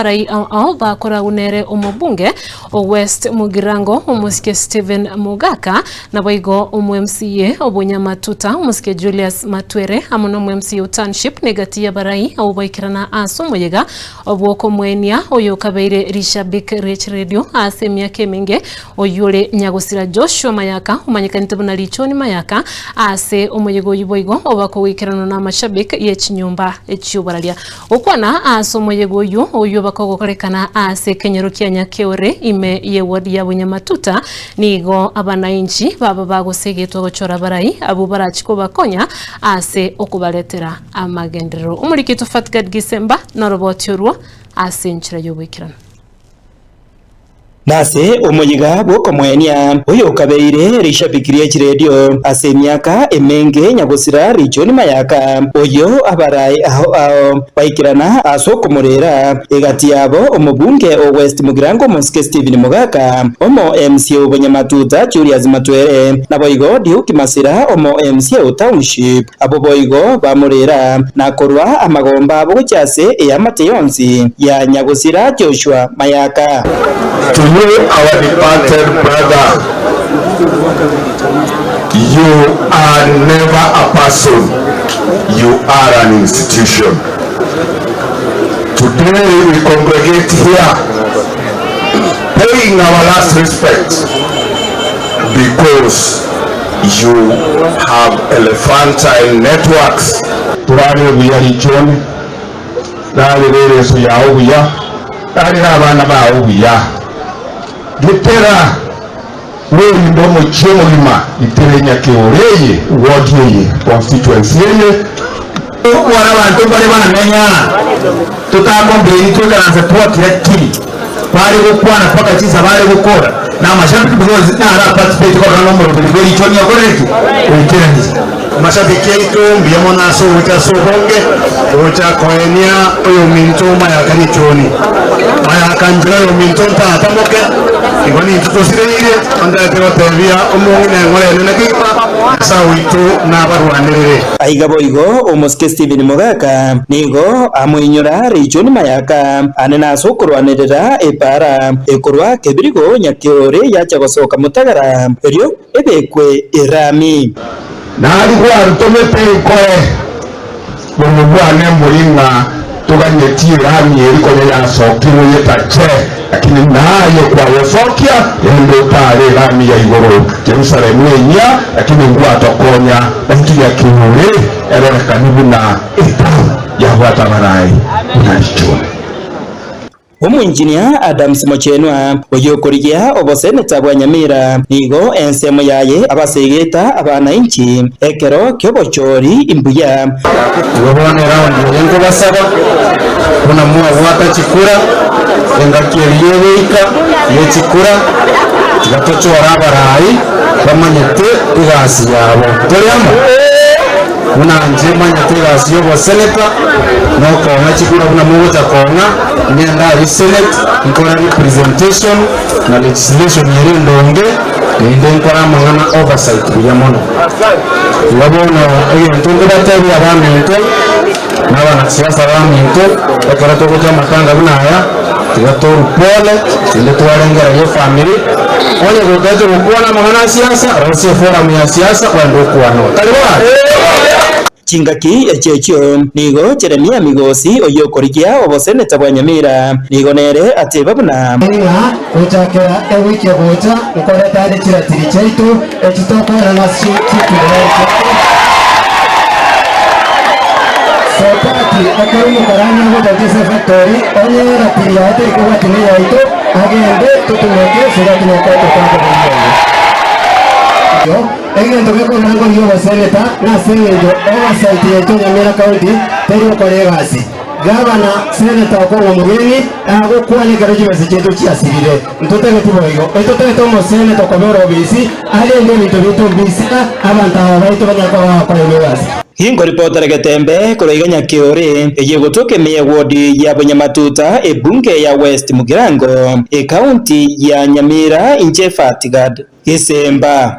Abarai ao ao bakoragwa nere omobunge o West Mugirango omosike Stephen Mogaka, naboigo omo-MCA o Bunyamatuta omosike Julius Matwere amo nomo-MCA o Township negati y'abarai abwo baikerana ase omoyega bw'okomoenia oyokabeire rishabik rie chiredio ase emiaka emenge oyio ore nyagosira Joshua Mayaka omanyekanete buna Richoni Mayaka ase omoyega oyio boigo obakogoikeranwa namashabik yechinyomba chioboraria. Gokwana ase omoyega oyio, oyio bakogokorekana ase ekenyoro kia Nyakeore ime y'eward ya Bunyamatuta, nigo abanainchi baba bagosegetwa gochora abarai abwo barachi kobakonya ase okobaretera amagenderero. Omoriki oito Fatgard Gisemba noroboti orwo ase enchera y'oboikeranu. Nase omoyega bw'okomoenia oyokabeire rishabiki rie chiredio ase emiaka emenge nyagosira Richoni Mayaka, oyio abarae ao ao baikerana ase okomorera, egati yabo omobunge o West Mugirango Omosike Stephen Mogaka, omo MCA o Bonyamatuta Julius Matwere, naboigo Duke Masira omo MCA o Township. Abwo boigo bamorera, na korwa amagomba abo gochia ase eamate yonsi ya nyagosira Joshua Mayaka. To you our departed brother, you are never a person, you are an institution. Today we congregate here paying our last respect because You have elephantine networks. Torarere buya richoni, rarera ereso yao buya, rarera abana bao buya. Gitera bwerinde omochie omogima, gitera enyakeoro eye, ward eye, constituency eye. Okwana abanto mbare bamenya totakombeiri toikaranse twakira ki bare gokwana mpaka chinsa bare gokora na amashabiki because nara participate korora ng'a omoroberi bwe richoni okorire ki oikeranire. Amashabiki aito mbuya mono ase ogocha ase obonge gocha koenia oyominto mayaka richoni mayaka nchera oyominto ntata moke igo nintwe tosireire ontaete gotebia omong'ina eng'ora enene kegima Nyasae oito nabarwanerere. Aiga boigo omosike Stephen Mogaka nigo amoinyora Richoni Mayaka ane nase okorwanerera epaara ekorwa Kebirigo Nyakeore yacha gosoka Motagara erio ebekwe erami. Nari gwantomete nkoe bono bwane mbori ng'a toganyetie erami eri konya yasokirwe yetache, lakini naye kwayesokia, rende otare erami ya igoro, Yerusalemu enyia, lakini ngwatokonya naintwe nyakeure erorekane buna etaoni yabwate abarai buna richuni. Omoinjinia Adams Mochenwa, oyokorigia oboseneta bwa Nyamira, nigo ensemo yaye abasegeta abanainchi ekero ki'obochori imbuya. Igo bono eraundi eye nkobasaba, buna mwabwata chikura, engaki eria egoika ye chikura, tiga tochore abarai bamanyete egasi yabo. Tore amo? Buna inche manyete egasi y'oboseneta, na okong'a chikura buna mogocha kong'a, ngende aria Senate, nkore representation na legislation ere endonge, naende nkore amang'ana oversight buya mono. Igo bono egento nkobatebia abaminto, na abanasiasa baminto, ekero togocha amatanga buna aya, tiga torwe pole, naende twarengereria efamiri, onye gotagete gokwana amang'ana a siasa, rosia eforum ya siasa ogende okwane oo. Tari bono? Chingaki echio echio nigo Jeremia Migosi oyio okorigia oboseneta bwa Nyamira, nigo nere ateba buna. Ng'a gochakera ewiki egocha nkoreta are chiratiri chiaito echi tokoenana ase chifunerari chiaito. Sotati ekero omokarani agocha gochia ase efactory, onye eratiri yaye teri kobwatia neyaito, agende totumeke so that nyakoe totange boigo. Egento gekogera nkorigia oboseneta nase engencho oversight yaito Nyamira County teri gokora egasi. Gavana, Senator okong'a omogeni agokwana ekero chibesa chiaito chiasirire. Ntotageti boigo. Etotagete omoseneta okobera obisi arende ebinto biaito mbisira abanto aba baito banyare koba bagokora egasi. Nkoripotera Getembe korwa iga Nyakeore, eyio egotoka ime y'ewodi ya Bonyamatuta, ebunge ya West Mugirango, ekaunti ya Nyamira, inche Fatgad Gesemba.